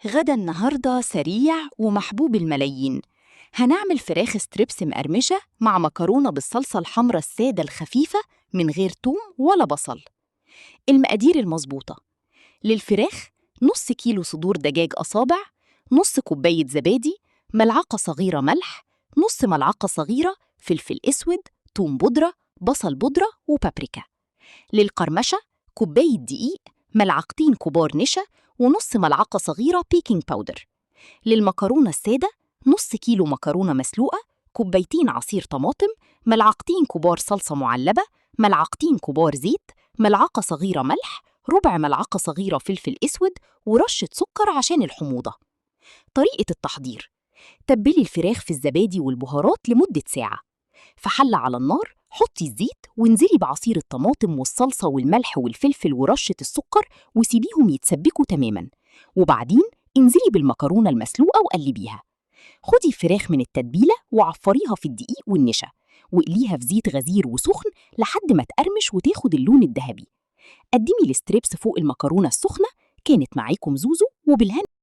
غدا النهاردة سريع ومحبوب الملايين. هنعمل فراخ strips مقرمشة مع مكرونة بالصلصة الحمراء السادة الخفيفة من غير توم ولا بصل. المقادير المظبوطة: للفراخ نص كيلو صدور دجاج أصابع، نص كوباية زبادي، ملعقة صغيرة ملح، نص ملعقة صغيرة فلفل أسود، توم بودرة، بصل بودرة وبابريكا. للقرمشة كوباية دقيق، ملعقتين كبار نشا، ونص ملعقة صغيرة baking powder. للمكرونة السادة نص كيلو مكرونة مسلوقة، كوبايتين عصير طماطم، ملعقتين كبار صلصة معلبة، ملعقتين كبار زيت، ملعقة صغيرة ملح، ربع ملعقة صغيرة فلفل أسود، ورشة سكر عشان الحموضة. طريقة التحضير: تبلي الفراخ في الزبادي والبهارات لمدة ساعة. في حلة على النار حطي الزيت وانزلي بعصير الطماطم والصلصة والملح والفلفل ورشة السكر وسيبيهم يتسبكوا تماما، وبعدين انزلي بالمكرونة المسلوقة وقلبيها. خدي الفراخ من التتبيلة وعفريها في الدقيق والنشا واقليها في زيت غزير وسخن لحد ما تقرمش وتاخد اللون الذهبي. قدمي ال strips فوق المكرونة السخنة. كانت معاكم زوزو، وبالهنا.